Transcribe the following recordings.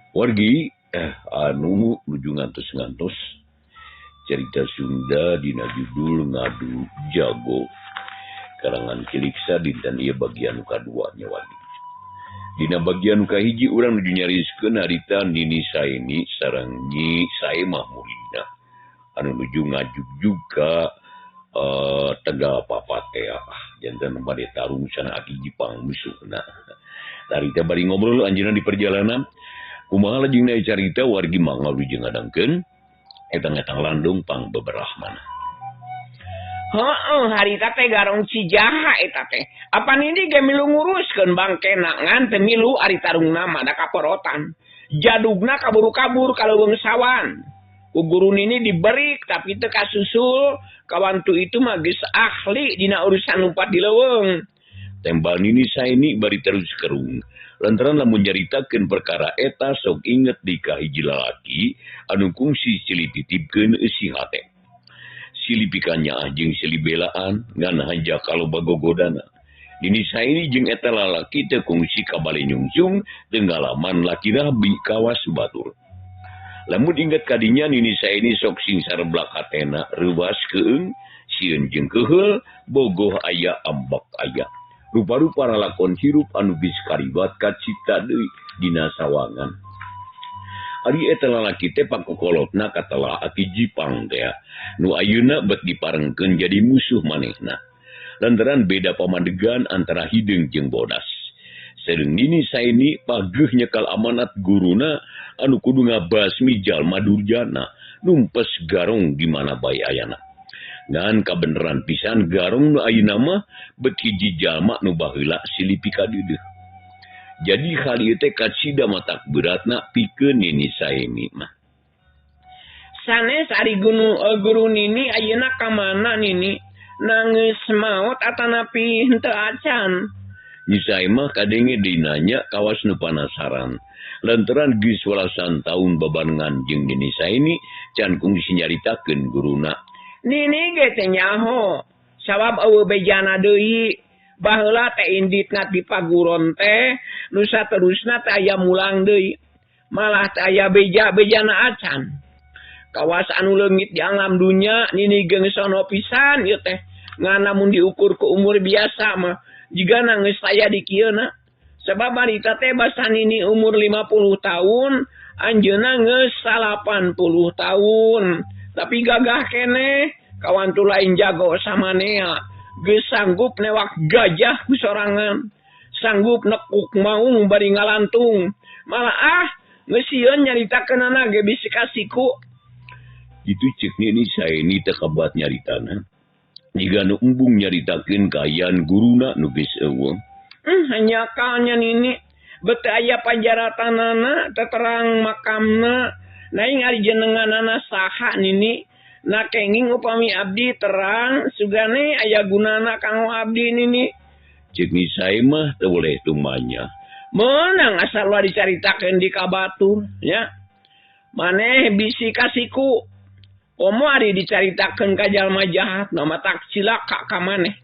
Wargi anu nuju ngantos-ngantos cerita Sunda dina judul Ngadu Jago karangan Kiliksa dinten ieu bagian kadua nya wargi. Dina bagian kahiji urang nuju nyariskeun harita Nini Saini sareng Nyi Saemah muridna anu nuju ngajugjug ka Tegal Papatea janten bade tarung sana aki Jepang musuhna. Harita bari ngobrol anjeunna di perjalanan kumaha lajengna carita wargi mangga wilujeng ngadangkeun etang-etang landung pang beberahmana. Heeh, harita teh garong Cijaha eta teh. Apa nini ge milu nguruskeun bangkena ngan teu milu ari tarungna mah da kaporotan. Jadugna kaburu-kabur ka leuweung sawan. Ku guru nini diberik tapi teu kasusul, kawantu itu mah geus ahli dina urusan lumpat di leuweung. Tembal Nini Saini bari terus kerung. Lantaran lamun nyaritakeun perkara eta sok inget di ka hiji lalaki anu kungsi silih titipkeun eusi hate. Silih pikanyaah jeung silih belaan ngan hanja kaloba gogodana. Nini Saini jeung eta lalaki teu kungsi kabale nyungsung teu ngalaman laki rabi kawas batur. Lamun inget kadinya Nini Saini sok sing sareblak hatena reuwas keung sieun jeung keuheul bogoh aya ambek aya. Rupa-rupa lalakon hirup anu geus karibat kacipta deui dina sawangan. Ari eta lalaki teh pakokolotna katelah aki Jipang teh nu ayeuna bet diparengkeun jadi musuh manehna. Lantaran beda pamandegan antara hideung jeung bodas. Sareng Nini Saini pageuh nyekal amanat guruna anu kudu ngabasmi jalma durjana numpes garong di mana bae ayana. Ngan kabeneran pisan garong nu ayeuna mah bet hiji jalma nu baheula silih pikadeudeuh. Jadi hal ieu teh kacida matak beratna pikeun Nini Saini mah. Sanes ari guru Nini ayeuna ka mana Nini? Nangis maot atanapi henteu acan. Nyi Saemah kadenge dinanya kawas nu panasaran. Lantaran geus walasan taun babarengan jeung Nini Saini can kungsi nyaritakeun guruna. Nini ge teh nyaho sabab eueuh bejana deui. Baheula teh inditna di paguron teh nu saterusna teh aya mulang deui. Malah teh aya beja-bejana acan. Kawas anu leungit di alam dunya Nini geung sono pisan ieu teh. Ngan lamun diukur ku umur biasa mah jigana geus aya di kieuna. Sabab harita teh basa Nini umur 50 tahun, anjeunna geus 80 tahun. Tapi gagah keneh, kawantu lain jago samanea. Geus sanggup newak gajah ku sorangan. Sanggup nekuk maung bari ngalantung. Malah geus sieun nyaritakeunana ge bisi kasiku. Itu ceuk Nini Saini teh kabat nyaritana. Jiga nu embung nyaritakeun kaayaan guruna nu geus eueuh. Hanya kalnya Nini bete aya panjaratanana teterang makamna. Naing ari jenenganana saha Nini? Na kenging upami abdi terang sugane aya gunana kanggo abdi Nini. Ceuk Nyi Saemah teu boleh tumanya. Meunang asal ulah dicaritakeun di ka batur nya. Maneh bisi kasiku. Komo ari dicaritakeun ka jalma jahat nu matak cilaka ka maneh.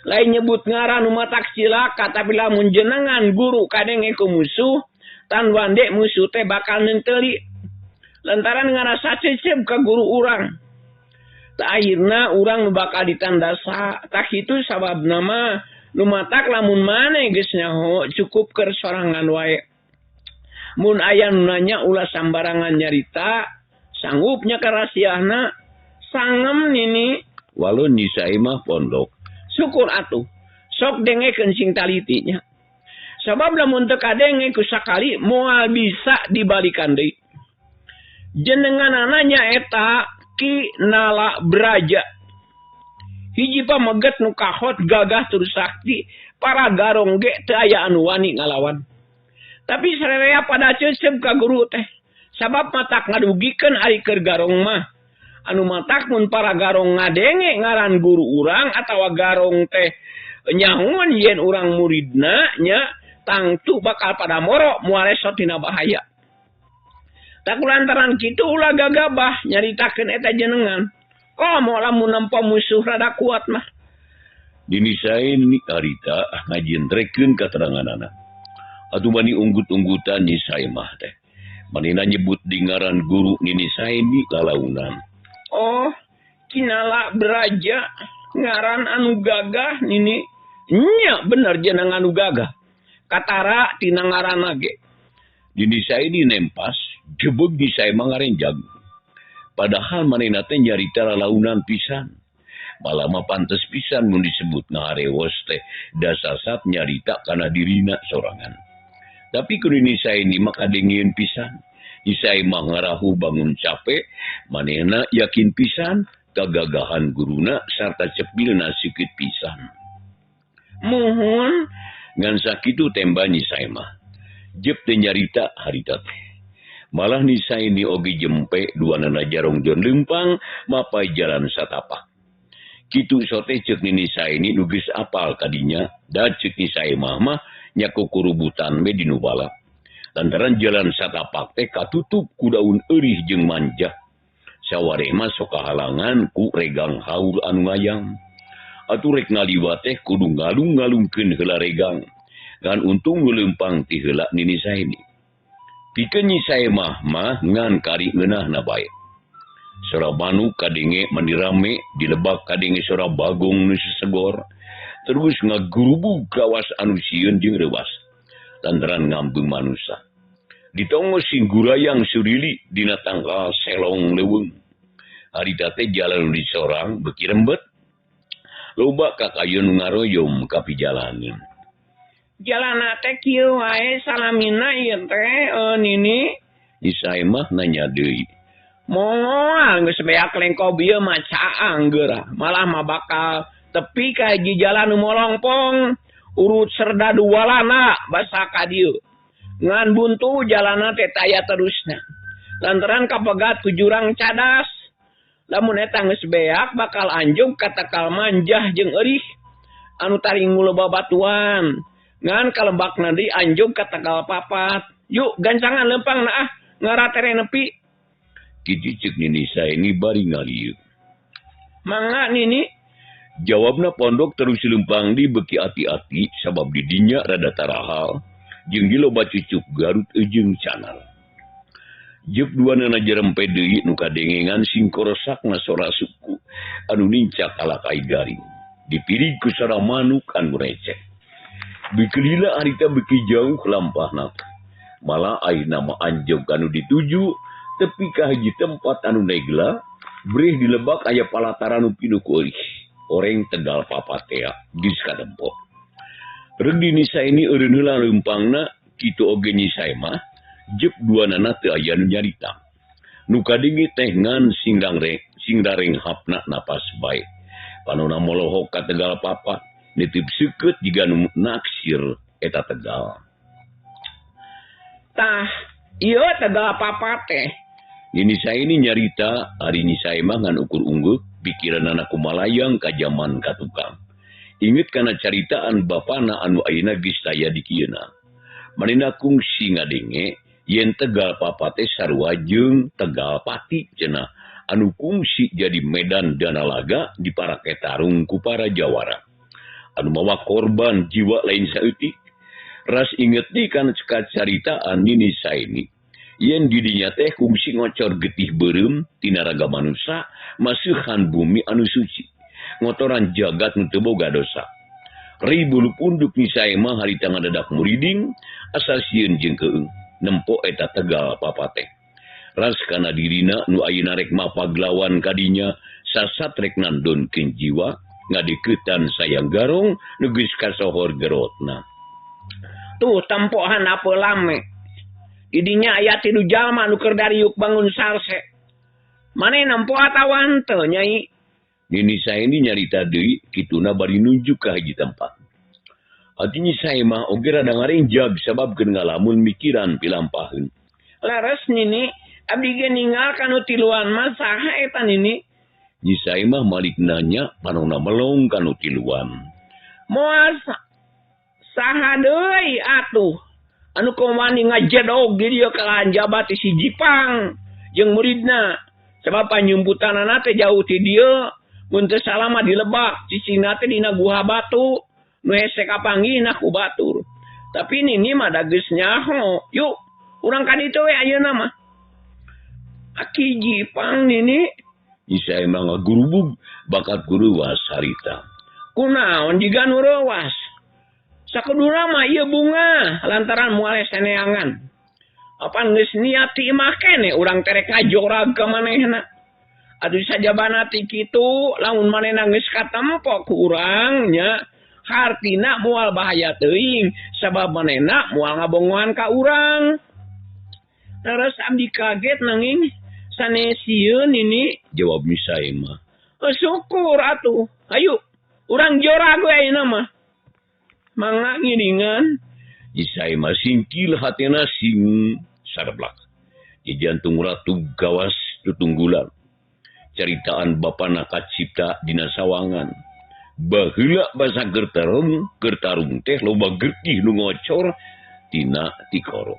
Lain nyebut ngaran nu matak cilaka tapi lamun jenengan guru kadenge ku musuh tan wande musuh teh bakal nenteuli. Lantaran ngarasa cecep ka guru urang. Tak akhirna urang nu bakal ditandasa. Tak kitu sababna mah nu matak lamun maneh geus nyaho cukup keur sorangan wae. Mun aya nu nanya ulah sambarangan nyarita, sanggupnya karasiahna sangem Nini. Walun Nyi Saemah pondok. Syukur atuh. Sok dengekeun sing talitinya. Sabab lamun teu kadenge ku sakali moal bisa dibalikan deui. Jenenganana nyaeta Ki Nala Braja. Hiji pameget nu kahot gagah tur sakti, para garong ge teu aya anu wani ngalawan. Tapi sarerea pada cecep ka guru teh. Sabab matak ngadugikeun ari keur garong mah. Anu matak mun para garong ngadenge ngaran guru urang atawa garong teh nyahuan yen urang muridna nya tangtu bakal pada moro moal resot dina bahaya. Tak lantaran kitu ulah gagabah nyaritakeun eta jenengan. Komo lamun nempo musuh rada kuat mah. Nini Saini harita ngajentrekeun kateranganana. Atuh bani unggut-unggutan Nyi Saemah teh. Manehna nyebut di ngaran guru Nini Saini lalaunan. Oh, Kinala Braja ngaran anu gagah Nini. Nya bener jeneng anu gagah. Katara tina ngaranna ge. Nini Saini nempas jebeg di sae mah ngarenjag. Padahal manehna teh nyarita lalaunan pisan. Malah mah pantes pisan mun disebut ngaharewos teh dasasat nyarita kana dirina sorangan. Tapi ku Nini Saini mah kadengieun pisan. Nini mah ngarahu bangun capek, manehna yakin pisan kagagahan guruna sarta cepilna sikeut pisan. Muhun ngan sakitu temba Nyi Saemah. Jep teh nyarita harita teh. Malah Nyi Saini oge jempe duanana jarongjon leumpang mapai jalan satapak. Kitu sote ceuk Nini Saini nu geus apal kadinya, da ceuk Nyi Saemah mah nya kukurubutan we di nu balap. Lantaran jalan satapak teh katutup ku daun eurih jeung manjah. Sawareh mah sok kahalangan ku regang haur anu ngayang. Atuh rek ngaliwat teh kudu ngalung-ngalungkeun heula regang. Ngan untung leumpang ti heula Nini Saini. Pikeun Nyi Saemah mah ngan kari ngeunahna bae. Sora manuk kadenge mani rame, dilebak kadenge sora bagong nu sesegor. Terus ngagurubug kawas anu sieun jeung reuwas. Lantaran ngambeung manusa. Ditongo sing gurayang surili dina tangkal selong leuweung. Harita teh jalan nu disorang beuki rembet. Loba kakayun nu ngaroyom ka pijalanan. Jalana teh kieu wae salamina ieu teh Nini. Nyi Saemah nanya deui. Moal geus beak lengkob ieu mah caang geurah. Malah mah bakal tepi ka hiji jalan nu molongpong urut serdadu walana basa ka dieu. Ngan buntu jalana teh taya terusna. Lantaran kapegat ku jurang cadas. Lamun eta geus beak bakal anjog ka takal manjah jeung eurih anu taring loba batuan. Ngan kalebakna deui anjog ka takal papat. Yuk gancangan leumpang na ah ngaratere nepi. Kitu ceuk Nini Saini bari ngalieu. Mangga Nini. Jawabna pondok terus leumpang di beuki ati-ati sabab di dinya rada tarahal jeung di loba cucuk Garut jeung Canal. Jep duanana jerempe deui nu kadengengan sing korosakna sora suku anu nincak ala kai garing. Dipirig ku sora manuk anu receh. Beuki lila harita beuki jauh lampahna. Malah ayeuna mah anjog anu dituju tepi ka hiji tempat anu negla, breh dilebak aya palataran nu pinuh ku eurih. Oreng Tegal Papatea geus kadempok. Reung di Nini Saini eureun heula leumpangna kitu oge Nyi Saemah, jep duanana teu aya nu nyarita. Nu kadenge teh ngan singdareng hapna napas bae. Panona molohok ka Tegal Papat, nitip seukeut jiga nu naksir eta Tegal. Tah, ieu Tegal Papat teh. Nini Saini nyarita ari Nyi Saemah ngan ukur ungguk pikiranana kumalayang ka jaman ka tukang. Inget kana caritaan bapana anu ayeuna geus taya di kieuna. Manehna kungsi ngadenge yen Tegal Papat teh sarua jeung Tegal Pati cenah anu kungsi jadi medan danalaga di parake tarung ku para jawara. Anu mawa korban jiwa lain saeutik. Ras inget di kana caritaan Nini Saini. Yen didinya teh kungsi ngocor getih beureum tina raga manusa masuhan bumi anu suci. Ngotoran jagat nu teu boga dosa. Ribu punduk Nyi Saemah harita ngadadak muriding asa sieun jeung keung nempo eta Tegal Papat teh. Ras kana dirina nu ayeuna rek mapaglawan kadinya sasat rek nandonkeun jiwa ngadeuketan sayang garong nu geus kasohor gerotna. Tuh tempohan apa lame. Idinya aya tilu jalma nu keur dariuk bangun sarse. Maneh nempo atawa henteu Nyai? Nini Saini nyarita deui kituna bari nunjuk ka hiji tempat. Atuh Nyi Saemah oge rada ngarenjag sabab keur ngalamun mikiran pilampaheun. Leres Nini, abdi ge ningal ka nu tiluan mah saha eta Nini? Nyi Saemah malik nanya panonna melong ka nu tiluan. Moal saha deui atuh? Anu komani ngajedog di dieu kalahan jabat si Jipang jeung muridna. Sebab panyumputanana teh jauh ti dieu, mun teu salah mah dilebak, cicingna teh dina guha batu, nu hese kapanggihna ku batur. Tapi Nini mah da geus nyaho. Yuk, Urang ka ditu we ayeuna mah. Aki Jipang nini Nyi Saimah ngagurubug bakat kuruwas harita. Kunaon jiga nu reuwas. Sakuduna mah ieu bunga lantaran moal saneangan. Apan geus niat ti imah keneh urang terek ngajorag ka manehna. Atuh sajabana ti kitu lamun manehna geus katempo ku urang nya hartina moal bahaya teuing sabab manehna moal ngabongohan ka urang. Terus abdi kaget nanging sanes sieun nini jawab Nyi Saimah. Syukur atuh. Hayu urang jorag we ayeuna mah. Mangga ngiringan. Nyi Saimah singkil hatena sing sarblak. Di jantung ratu gawas tutunggulan. Caritaan bapana kacipta dina sawangan. Baheula basa gertarung, gertarung teh loba getih nu ngocor tina tikoro.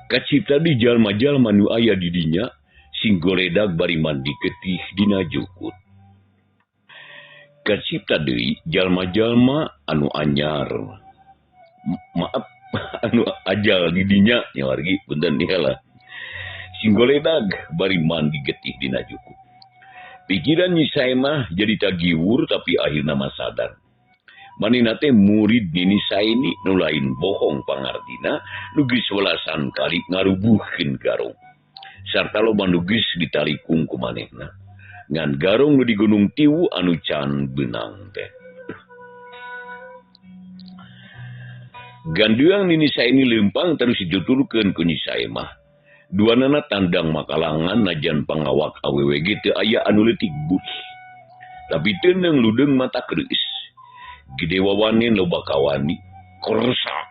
Kacipta di jalma-jalma nu aya di dinya sing goledag bari mandi getih dina jukut. Kacipta deui jalma-jalma anu anyar. Maaf, anu ajal di dinya nya wargi punten diheula. Sing goledag bari mandi getih dina jukut. Pikiran Nyi Saimah jadi tagiwur tapi akhirna mah sadar. Manehna teh murid Nini Saini nu lain bohong pangartina nu geus welasan kali ngarubuhkeun garong. Sarta loba nu geus ditalikung ku manehna. Ngan garong nu di Gunung Tiwu anu can beunang teh. Gandeang Nini Saini leumpang terus dituturkeun ku Nyi Saimah. Duanana tandang makalangan najan pangawak awewe ge teu aya anu leutik bus. Tapi teu ludeung mata keris. Gede wawanin loba kawani korsak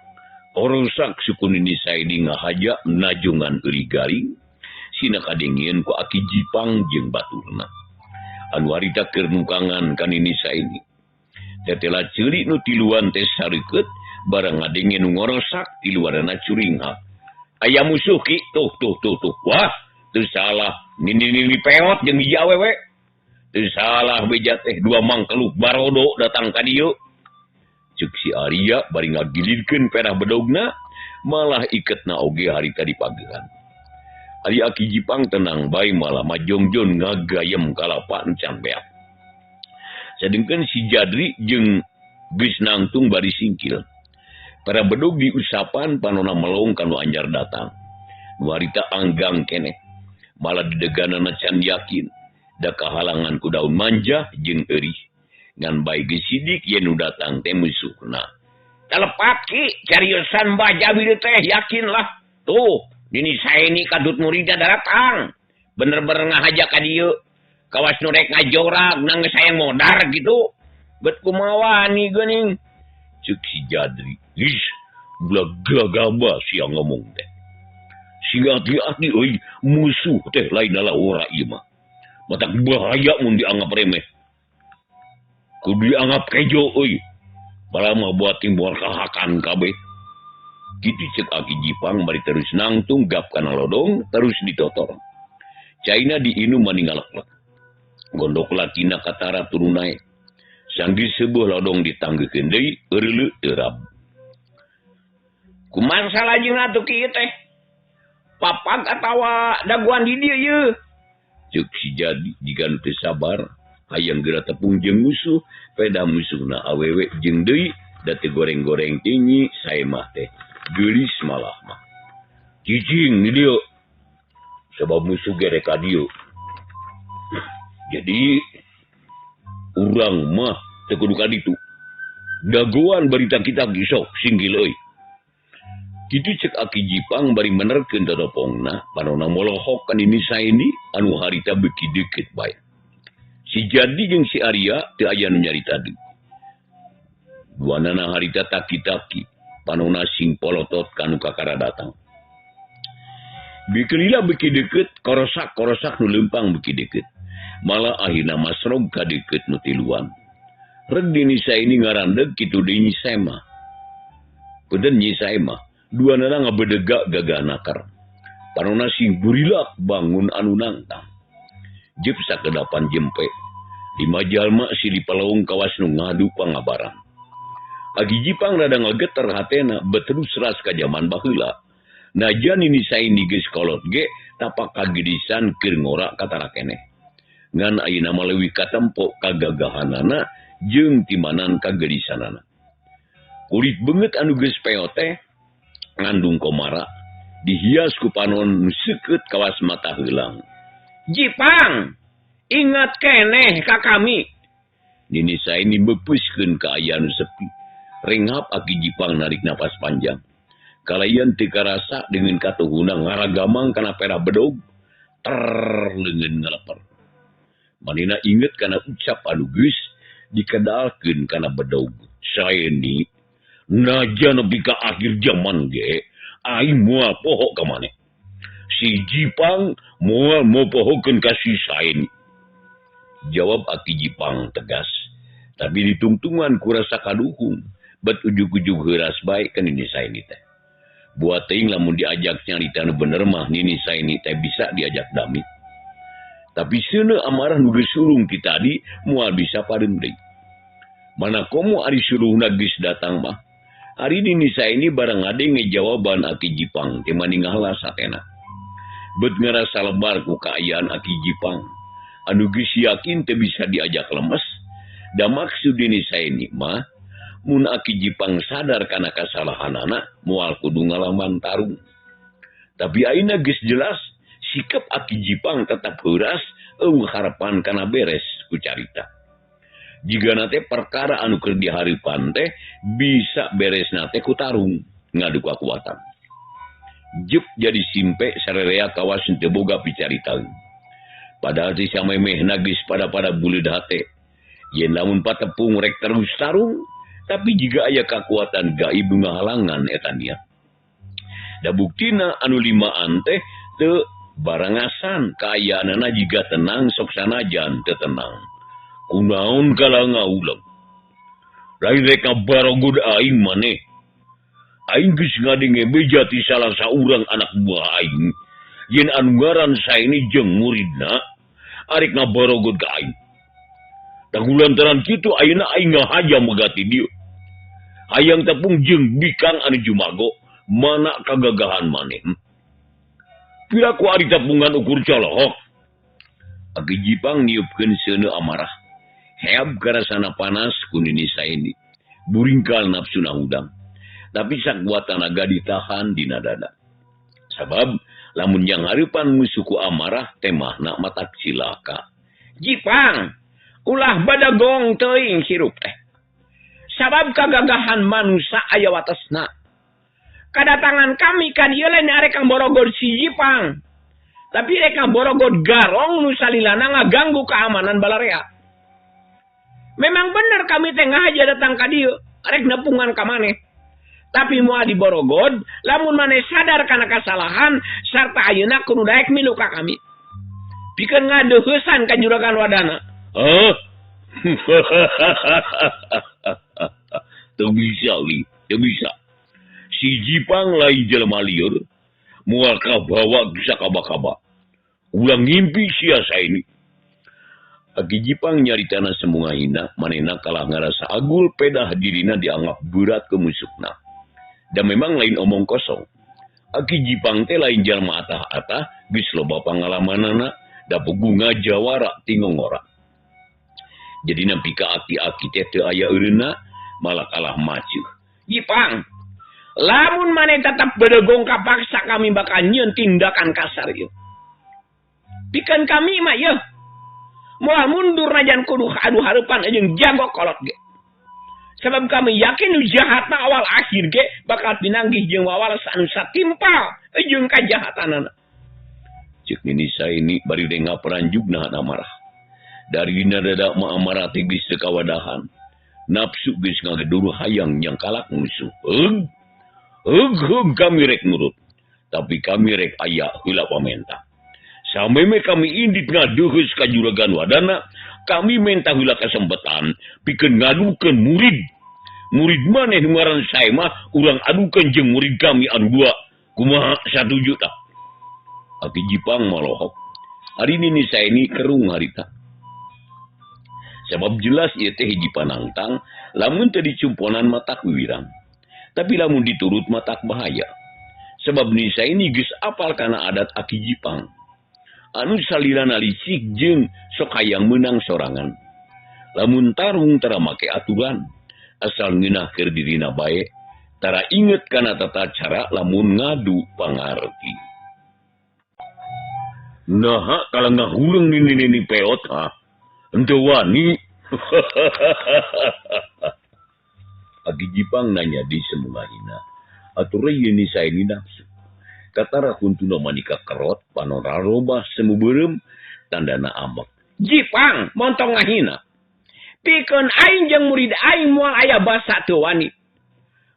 korsak suku Nini Saini ngahaja najungan euri garing sina kadengieun ku Aki Jipang jeung baturna anu harita keur nukangan ka Nini Saini. Tetela ceuli nu tiluan teh sareukeut barang ngadenge nu ngorosak tiluanana curinghak. Aya musuh ki tuh tuh tuh tuh wah teu salah nini nini peot jeung hiji awewe teu salah beja teh dua mangkeluk barodo datang ka dieu. Ceuk si Arya bari ngagilirkeun perah bedogna malah iketna oge harita dipagehan. Ari Aki Jipang tenang bae malah majongjon ngagayem kalapa encan beak. Sadengkeun si Jadri jeung geus nangtung bari singkil. Para bedog diusapan panona melong kanu anyar datang. Nu harita anggang keneh. Malah dideganana can yakin da kahalangan ku daun manja jeung eurih. Ngan bae geus sidik yen nu datang teh musuhna. Telepat ki cariosan Mbah Jawil teh yakinlah. Tuh, Nini Saini kadut muridna datang. Bener-bener ngahaja ka dieu. Kawas nu rek ngajorag nang geus hayang modar gitu. Bet kumaha wani geuning. Ceuk si Jadri. Ih, gagabah sia ngomong teh. Siga hati-hati euy, musuh teh lain ora ieu mah. Matak bahaya mun dianggap remeh. Kudu dianggap kejo euy. Malah mah buat timbul kahakan kabeh. Kitu ceuk Aki Jipang bari terus nangtung gap kana lodong terus ditotor. Caina diinum maningalek-lek. Gondok lakina katara turun naek. Sanggis sebuah lodong ditanggekeun deui eureuleuh teu rab. Kumaha salajengna atuh kieu teh? Papag atawa daguan di dieu ieu? Ceuk si Jadi jiga nu teu sabar hayang geura tepung jeung musuh, peda musuhna awewe jeung deui da teu goreng-goreng teh Nyi Saimah teh. Geulis malah mah. Cicing di dieu. Sabab musuh gere ka dieu. Jadi urang mah teu kudu ka ditu. Dagoan barita kita sok singgil euy. Kitu cek Aki Jipang bari menerkeun dodopongna panona molohok ka Nini Saini anu harita beuki deukeut bae. Si Jadi jeung si Arya teu aya nu nyarita deui. Duanana harita taki-taki panona sing polotot kanu kakara datang. Bikelila beuki deukeut korosak-korosak nu leumpang beuki deukeut. Malah akhirna masrog ka deukeut nu tiluan. Reg Nini Saini ngarandeg kitu deui Nyi Saimah. Punten Nyi Saimah. Duanana ngabedegak gagah nakar. Panona sing gurilak bangun anu nangtang. Jep sakedapan jempe. Lima jalma silih palawung kawas nu ngadu pangabaran. Aki Jipang rada ngageter hatena beterus ras ka jaman baheula. Najan Nini Saini geus kolot ge tapak kagedisan keur ngora katara keneh. Ngan ayeuna mah leuwih katempo kagagahanana jeung timanan kagedisanana. Kulit beungeut anu geus peot teh ngandung komara dihias ku panon nu seukeut kawas mata heulang. Jipang, ingat keneh ka kami. Nini Saini meupuskeun kaayaan nu sepi. Renghap Aki Jipang narik napas panjang. Kalayan teu karasa deungeun katuhuna ngaragamang kana perah bedog. Ter leungeun ngaleper. Manehna inget kana ucap anu geus dikedalkeun kana bedog. Saeni najan nepi ka akhir jaman ge aing moal poho ka maneh. Si Jipang moal mopohokeun ka si Saeni. Jawab Aki Jipang tegas. Tapi ditungtungan ku rasa kaduhung. Bet ujug-ujug heuras bae ka Nini Saini teh. Buat teuing lamun diajak nyarita nu bener mah Nini Saini teh bisa diajak dami. Tapi seuneu amarah nu geus surung ti tadi moal bisa pareum deui. Mana komo ari suruhna geus datang mah. Ari Nini Saini barang ngadenge jawaban Aki Jipang teh maningahlah satena. Bet ngarasa lebar ku kaayaan Aki Jipang. Anu geus yakin teu bisa diajak lemes. Da maksud Nini Saini mah mun Aki Jipang sadar kana kasalahanana moal kudu ngalaman tarung. Tapi ayeuna geus jelas sikap Aki Jipang tetap heuras eueuh harapan kana beres ku carita. Jigana teh perkara anu keur dihareupan teh bisa beresna teh ku tarung ngadu kakuatan. Jep jadi simpe sarerea kawas teu boga picaritaeun. Padahal teh samemehna geus pada-pada buleud hate. Yen lamun patepung rek terus tarung, tapi jika aya kakuatan gaib ngahalangan eta niat. Da buktina anu limaan teh teu barangasan kaayaanana jiga tenang sok sanajan teu tenang. Kunaon kala ngaulang. Lain rek ngabarogod aing maneh. Aing geus ngadenge beja ti salah saurang anak buah aing. Yen anu ngaran Saini jeung muridna arek ngabarogod ka aing. Da lantaran kitu ayeuna aing ngahaja megati dieu. Hayang tepung jeung bikang anu jumago mana kagagahan maneh. Pira ku ari tepungan ukur colohok. Aki Jipang niupkeun seuneu amarah. Heab karasana panas ku Nini Saini. Buringkal nafsuna hudang. Tapi sakuat tanaga ditahan dina dada. Sabab lamun yang hareupan musuh ku amarah teh mahna matak cilaka. Jipang, ulah badagong teuing hirup teh. Sabab kagagahan manusia aya watesna. Kadatangan kami ka dieu lain arek ngaborogod si Jipang. Tapi rek ngaborogod garong nu salilana ngaganggu keamanan balarea. Memang bener kami teh ngahaja datang ka dieu, arek nepungan ka maneh. Tapi moal diborogod, lamun maneh sadar kana kasalahan sarta ayeuna kudu daek milu ka kami. Pikeun ngadeuheusan ka juragan wadana. Hah? Teu bisa li, teu bisa. Si Jipang lain jelema lieur, moal kabawa bisa kaba-kaba. Ulah ngimpi sia Saini. Aki Jipang nyaritana semunga hina, manehna kalah ngarasa agul pedah dirina dianggap berat ke musukna. Dan memang lain omong kosong. Aki Jipang teh lain jalma atah-atah, geus loba pangalamanana, da pugunga jawara tingongora. Jadi nepi ka aki-aki teh teu aya eureunna, malah kalah macuh. Jipang, lamun maneh tetap bedegong kapaksa kami bakal nyieun tindakan kasar ieu. Pikeun kami mah ieu moal mundur najan kudu adu hareupan jeung jago kolot ge. Sebab kami yakin nu jahat mah awal akhir ge bakal pinanggih jeung wawalas anu satimpal jeung kajahatanana. Ceuk Nini Saini bari denga peranjugna amarah. Dari dina dada mah amarah teh geus teu kawadahan. Nafsu geus ngagedur hayang nyangkalak musuh. Heug, heug, heug kami rek nurut. Tapi kami rek aya heula pamenta. Sameme kami indit ngaduheus ka juragan wadana, kami menta heula kasempatan pikeun ngadukeun murid. Murid maneh nu ngaran sae mah urang adukeun jeung murid kami anu dua. Kumaha satuju tah? Aki Jipang malohok. Ari Nini Saini kerung harita. Sebab jelas ieu teh hiji panangtang, lamun teu dicumponan matak wiwirang. Tapi lamun diturut matak bahaya. Sebab Nisa ini geus apal kana adat Aki Jipang. Anu salirana licik jeung sok hayang meunang sorangan. Lamun tarung tara make aturan, asal ngeunah keur dirina bae, tara inget kana tata cara lamun ngadu pangarti. Naha kalau ngahuleng nini peot ha. Henteu wani. Aki Jipang nanya di semulahina. Atur ieu Nisa ini nafsu. Katara huntuna manika kerot panon rarobah semu beureum tandana amek. Jipang montong ngahina. Pikeun aing jeung murid aing moal aya basa teu wani.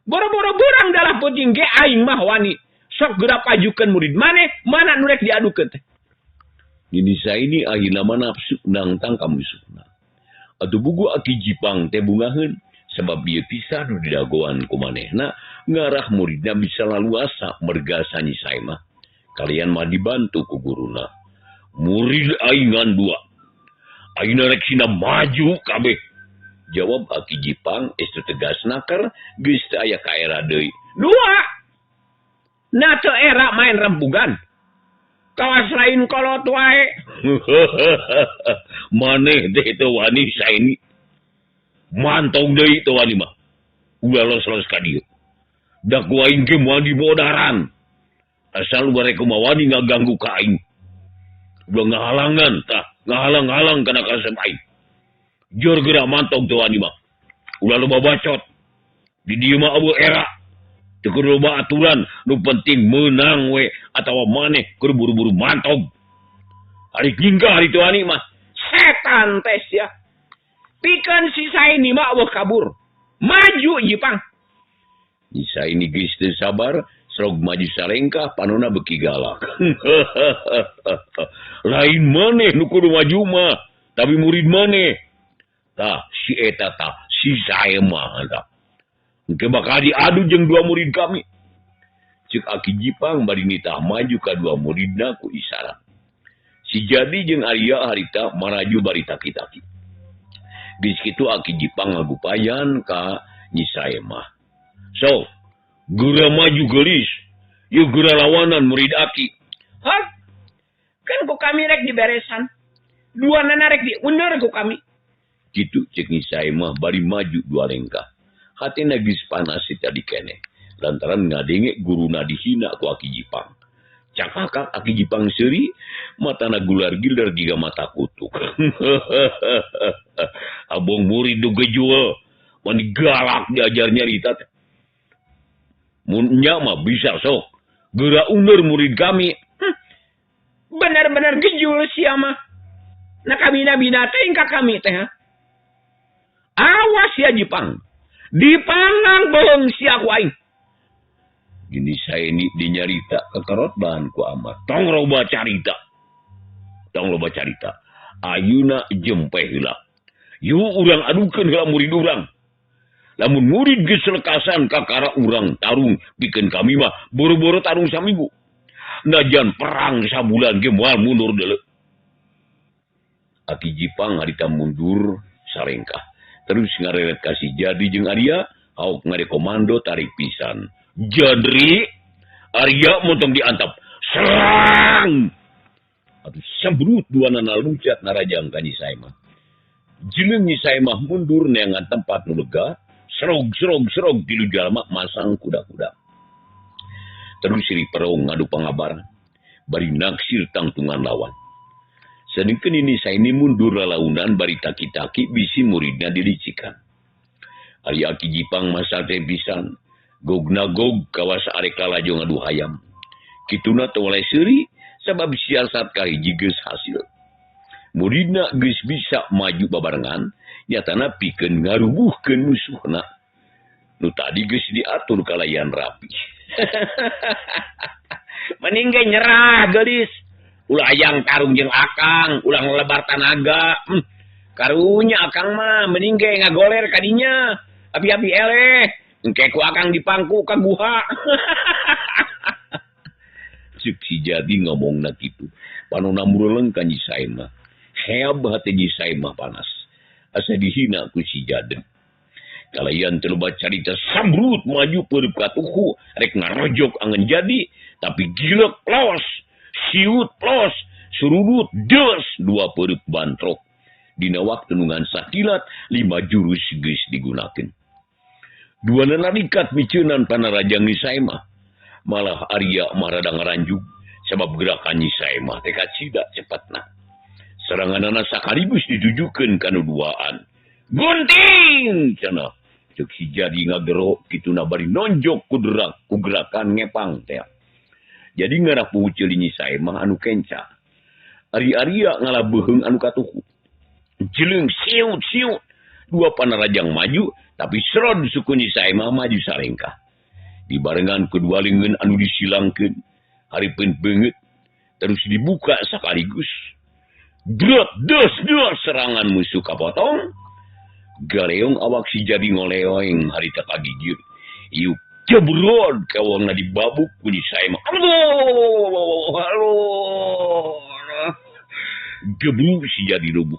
Boro-boro beurang dalah peuting ge aing mah wani. Sok geura pajukeun murid maneh, mana nu rek diadukeun teh. Nisa ini akhirna mah nafsu nangtang ka musuhna. Atuh bugu Aki Jipang teh bungaheun sebab ieu kisah nu didagoan ku manehna ngarah muridna bisa laluasa merga sanyisai mah. Kalian mah dibantu ku guruna. Murid aingan dua. Ayeuna rek sina maju kabeh. Jawab Aki Jipang estu tegas naker geus teu aya ka era deui. Dua. Na teu era main rembugan. Kawas lain kolot wae. Maneh teh teu wani saini. Mantong deui teu wani mah. Ulah los-los ka dieu. Da ku aing ge moal dibodaran. Asal bare kumaha wani ngaganggu ka aing. Ulah ngahalangan tah, ngahalang-halang kana kasep aing. Jor geura mantong teu wani mah. Ulah loba bacot. Di dieu mah eueuh era. Teu kudu loba aturan, nu penting meunang we atawa maneh kudu buru-buru mantog. Ari jingga hari teu wani mah. Setan teh sia. Pikeun si Saini mah eueuh kabur. Maju Jipang. Nisa ini geus teu sabar, serog maju salengkah panona beuki galak. Lain maneh nu kudu maju mah, tapi murid maneh. Tah si eta tah, si sae mah tah. Engke bakal diadu jeung dua murid kami. Ceuk Aki Jipang bari nitah maju ka dua muridna ku isyarat. Si Jadi jeung Arya harita maraju bari taki-taki. Geus kitu Aki Jipang ngagupayan ka Nyi Saemah. So, geura maju geulis. Yeuh geura lawanan murid Aki. Hah? Kan ku kami rek diberesan. Dua nana rek diundur ku kami. Kitu ceuk Nyi Saemah bari maju dua lengkah. Hatina geus panas si tadi keneh. Lantaran ngadenge guruna dihina ku Aki Jipang. Cakakak Aki Jipang seuri, matana gular gilar jiga mata kutuk. Abong murid nu gejuel, mani galak diajar nyarita teh. Mun nya mah bisa sok. Geura undur murid kami. Bener-bener gejul sia mah. Nah kabina-bina teh ka kami teh. Awas ya Jipang. Dipanggang bohong sia ku aing. Gini saya ini dinyarita kekerot bahan ku amat. Tong loba carita. Tong loba carita. Ayuna jempe heula. Yu urang adukeun heula murid urang. Lamun murid geus lekasan kakara urang tarung pikeun kami mah boro-boro tarung saminggu. Najan perang sabulan ge moal mundur deuleu. Aki Jipang harita mundur sarengkah. Terus ngareret kasih Jadi jeung Arya, hauk ngare komando tarik pisan. Jadri, Arya montong diantap. Serang! Atuh sembrut dua nana luncat narajang ka Nyi Saemah. Jileung Nyi Saemah mundur neangan tempat nu lega, serog serog serog tilu jalma masang kuda-kuda. Terus siri perong ngadu pangabar, bari naksir tangtungan lawan. Sedengkeun ini Saini mundur lalaunan bari taki-taki bisi muridna dilicikan. Ari Aki Jipang masa teh pisan, gog-nagog kawas arek lalajo ngadu hayam. Kituna teu waleh seuri sabab siasat kahiji geus hasil. Muridna geus bisa maju babarengan, nyatana pikeun ngarubuhkeun musuhna. Nu tadi geus diatur kalayan rapi. Mending ge nyerah geulis. Ulah hayang tarung jeung akang, ulah ngelebar tanaga. Karunya akang mah mending ge ngagoler kadinya. Api-api eleh, engke ku akang dipangku ka guha. Ceuk si Jadi ngomongna kitu. Panona mureleng ka Nyi Saemah. Heab hate Nyi Saemah panas. Asa dihina ku si Jadi. Kalayan teu loba carita sambrut maju peureub ka tuhu rek ngarojok angen Jadi Tapi gilek los, siut los, surudut des dua perut bantrok. Dina waktu nungan sakilat 5 jurus geus digunakeun. Dua narikat miceunan panarajang Nyi Saemah. Malah Arya mah rada ngaranjug sabab gerakan Nyi Saemah teh kacida cepatna. Seranganana sakaligus ditujukeun ka nu duaan. Gunting cenah. Ceuk si jadi ngagero kituna bari nonjok ku derak ku gerakan ngepang teh. Jadi ngarapuh ceuli Nyi Saemah anu kenca. Ari Arya ngalabeuheung anu katuhu. Jeleung siut-siut dua panarajang maju tapi serod suku Nyi Saemah maju salengkah. Dibarengan kedua leungeun anu disilangkeun hareupeun beungeut terus dibuka sakaligus. Drot dos dos serangan musuh kapotong. Galeong awak si jadi ngoleoeng harita kagigir. Ieu jebrod kawangna dibabuk ku Nyi Saemah. Aduh, aduh. Gebru si jadi rubuh.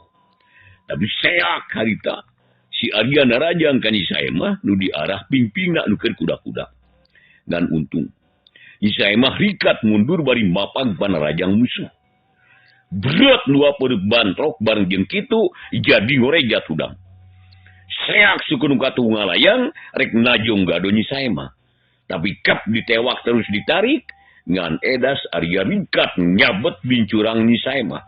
Tapi seak harita si Arya narajang ka Nyi Saemah nu diarah pingpingna nu keur kuda-kuda. Dan untung Nyi Saemah rikat mundur bari mapag panarajang musuh. Berat dua perut bantrok bareng jeung kitu jadi ngorejat hudang. Seak suku nu katuh ngalayang rek najong gado Nyi Saemah. Tapi kap ditewak terus ditarik ngan edas Arya rikat nyabet bincurang Nyi Saemah.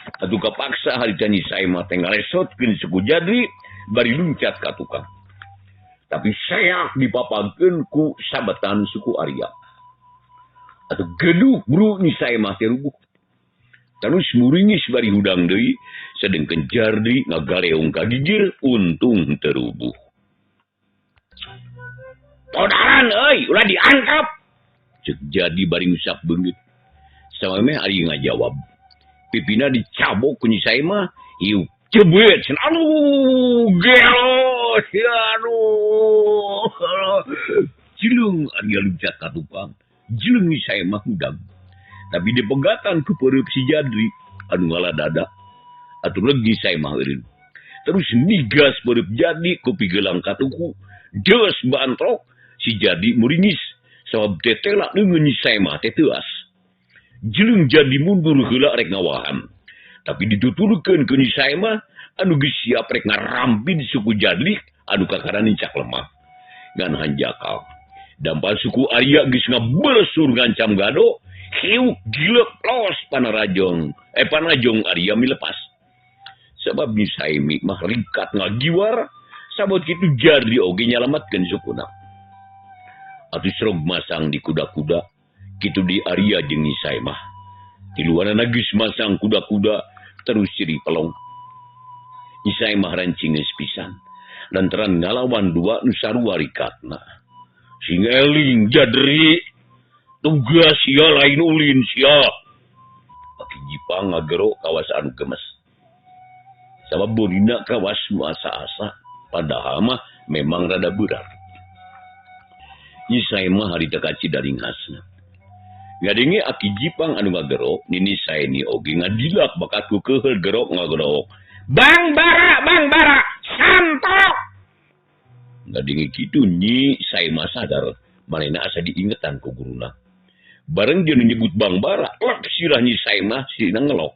Atuh kapaksa harita Nyi Saemah teh ngaresotkeun suku Jadri bari luncat ka tukang. Tapi seak dipapagkeun ku sabetan suku Arya. Atuh geduk bru Nyi Saemah teh rubuh. Terus muringis bari hudang deui, sedengkeun Jardri ngagaleong ka gigir untung terubuh. Todaran euy, ulah diangkap. Ceuk jadi bari ngusap beungeut. Samemeh ari ngajawab. Pipina dicabok ku Nyi Saemah, ieu cebet cenah. Aduh, gelo, aduh. Cileung Arya luncat ka tukang. Jileung Nyi Saemah hudang. Tapi dipegatan ku pereup si Jadri anu ngalah dada. Atuh legi Saemah eureun. Terus migas pereup Jadi ku pigelang ka tuku. Deus bantrok si Jadi muringis sabab tetela leungeun Nyi Saemah teh teuas. Jileung Jadi mundur heula rek ngawahan. Tapi dituturkeun ku Nyi Saemah anu geus siap rek ngarampid suku Jadli anu kakara nincak lemah. Ngan hanjakal. Dampal suku Arya geus ngabelesur ngancam gado. Hiuk gilek los panarajong panajong Arya milepas. Sabab Nyi Saemi mah rikat ngagiwar sabot kitu Jadri oge nyalamatkeun sukuna. Atuh serog masang di kuda-kuda kitu di Arya jeung Nyi Saemah. Tiluanana geus masang kuda-kuda terus ciri pelong. Nyi Saemah rancingeus pisan lantaran ngalawan dua nu sarua rikatna. Sing eling Jadri tugas sia lain ulin sia. Aki Jipang ngagero kawas anu gemes. Sabab borina kawas nu asa-asa padahal mah memang rada berat. Nyi Saemah harita kaci daringhasna. Ngadenge Aki Jipang anu ngagero Nini Saeni oge ngadilak bakat ku keuheul gerok ngagerok. Bang Bara, Bang Bara, santok. Ngadenge kitu Nyi Saemah sadar manehna asa diingetan ku guruna. Bareng dia nyebut Bang Bara, lep sirah Nyi Saemah sirina ngelok.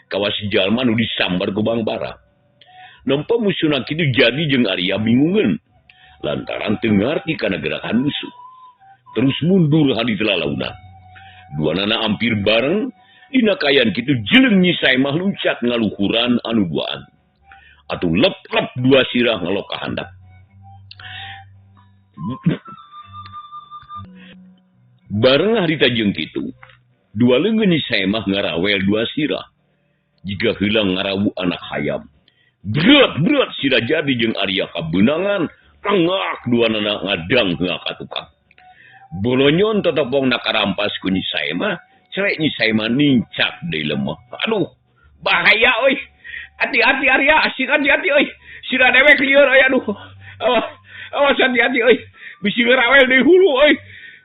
Kawas jalma nu disambar ku Bang Bara. Nempo musuhna kitu jadi jeung Arya bingungeun. Lantaran teu ngarti kana gerakan musuh. Terus mundur hadi telalauna. Dua nana hampir bareng, dina kayan kitu jeleung Nyi Saemah luncat ngaluhuran anu duaan. Atuh lep-lep dua sirah ngelok ka handap. Bareng harita jeung kitu, dua leungeun Nyi Saemah ngarawel dua sirah. Jiga heula ngarawu anak hayam. Berat-berat sirah jadi jeung Arya kabeunangan, tengak dua nana ngadang heula ka tukang. Bolonyon totopong nakarampas ku Nyi Saemah, cerek Nyi Saemah nincak deui lemah. Aduh, bahaya euy. Hati-hati Arya, asik hati-hati euy. Sirah dewek lieur euy aduh. Awas, awas hati-hati euy. Bisi ngarawel deui hulu euy.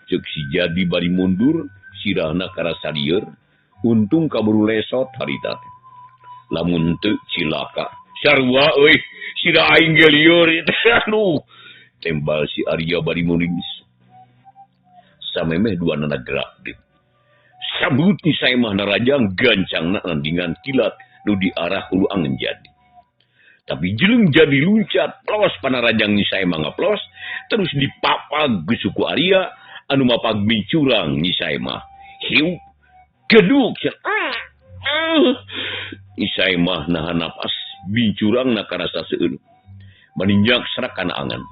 Ceuk si jadi bari mundur, sirahna karasa lieur, untung kaburu lesot harita teh. Lamun teu cilaka. Sarua euy, sirah aing ge lieur teh aduh. Tembal si Arya bari muringis. Samemeh dua nana gerak deui. Sabut Nyi Saemah narajang gancangna nandingan kilat nu diarah hulu angen jadi. Tapi jeleng jadi luncat plos panarajang Nyi Saemah ngaplos terus dipapag ku suku Arya anu mapag mincurang Nyi Saemah. Hiu geduk Nyi Saemah nahan napas mincurang na karasa seueur. Maninjak serak kana angan.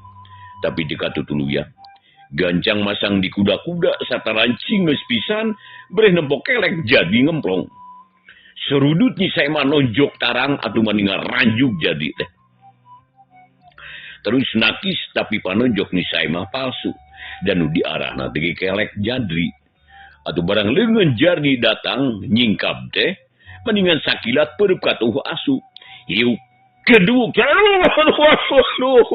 Tapi teu katutuluyan. Gancang masang di kuda-kuda sarta rancing geus pisan breh nempo kelek jadi ngemplong. Serudut Nyi Saemah nonjok tarang atuh maningal ranjuk jadi teh. Terus nakis tapi panonjok Nyi Saemah palsu dan nu diarahna teh kelek jadri. Atuh barang leungeun Jardi datang nyingkap teh mendingan sakilat peureub katuh asu. Hiu keduk aduh aduh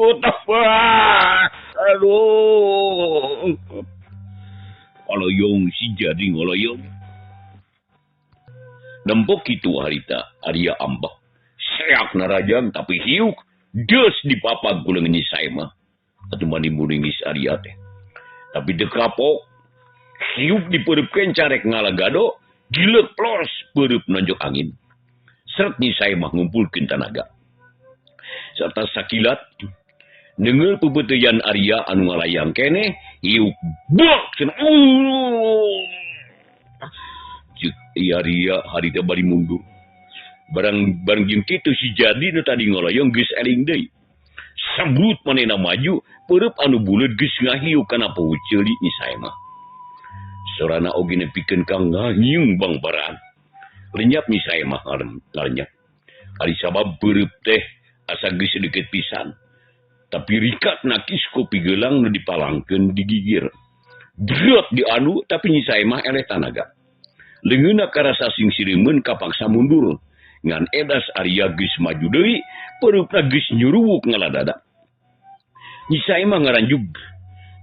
aduh. Oloyong si jadi ngoloyong. Nempok kitu harita Arya ambek. Seak narajang tapi hiuk deus dipapag ku leungeun Nyi Saemah. Atuh mani muringis Arya teh. Tapi teu kapok hiuk dipeureupkeun carek ngalagado gileuk plos peureub nonjok angin. Seret Nyi Saemah ngumpulkeun tanaga. Serta sakilat deungeul peupeuteuyan Arya anu ngalayang keneh hiuk bak cenah. Ceuk Arya harita bari mundur. Barang bareng jeung kitu si Jadi nu tadi ngoloyong geus eling deui. Sabut manehna maju peureub anu buleud geus ngahiuk kana poho ceuli Nyi Saemah. Sorana oge nepikeun ka nganyiung bangbaraan. Lenyap Nyi Saemah ngalenyap. Ari sabab peureub teh asa geus deukeut pisan. Tapi rikat nakis ku pigelang nu dipalangkeun di gigir. Drot dianu tapi Nyi Saemah eleh tanaga. Leungeunna karasa sing sireumeun kapaksa mundur. Ngan edas Arya geus maju deui, peureupna geus nyuruwuk ngaladada. Nyi Saemah ngaranjug,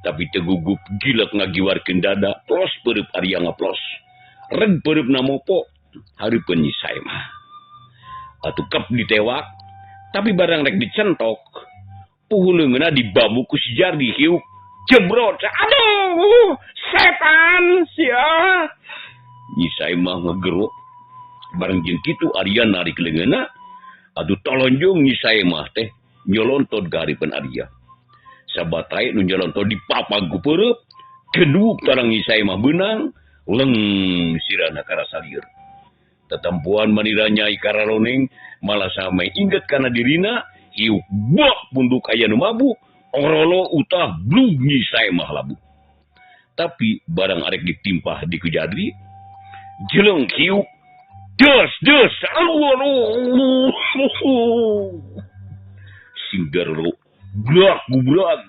tapi teu gugup gilek ngagiwarkeun dada, plos peureub Arya ngaplos. Reg peureupna mopo, hareupeun Nyi Saemah. Atuh kep ditewak, tapi barang rek dicentok, puhu leungeunna dibabu ku si Jardi hiuk jebrot. Aduh, setan sia. Nyi Saemah ngegero. Bareng jeung kitu Arya narik leungeunna, atuh tolonjong Nyi Saemah teh nyolontot ka hareupeun Arya. Sabatai nu nyolontot dipapag ku peureub, geduk tarang Nyi Saemah beunang, leng sirana karasa lieur. Tetempuan manira Nyai Karaloneng malah samai inget kana dirina, hiuk bak punduk aya nu mabuk, orolo utah blug Nyi Saemah labuh. Tapi barang arek ditimpah di ku Jadri, jeleng hiuk des des aduh aduh sing garelo blak gublak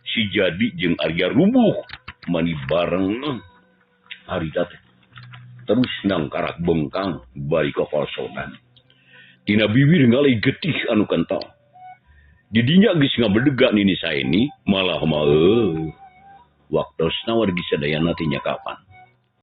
si Jadi jeung Arya rubuh mani bareng harita teh terus nangkarak bengkang bari kokolsotan tina bibir ngalih getih anu kental didinya geus ngabedega Nini Saeni malah mah waktosna wargi sadayana teh nya kapan.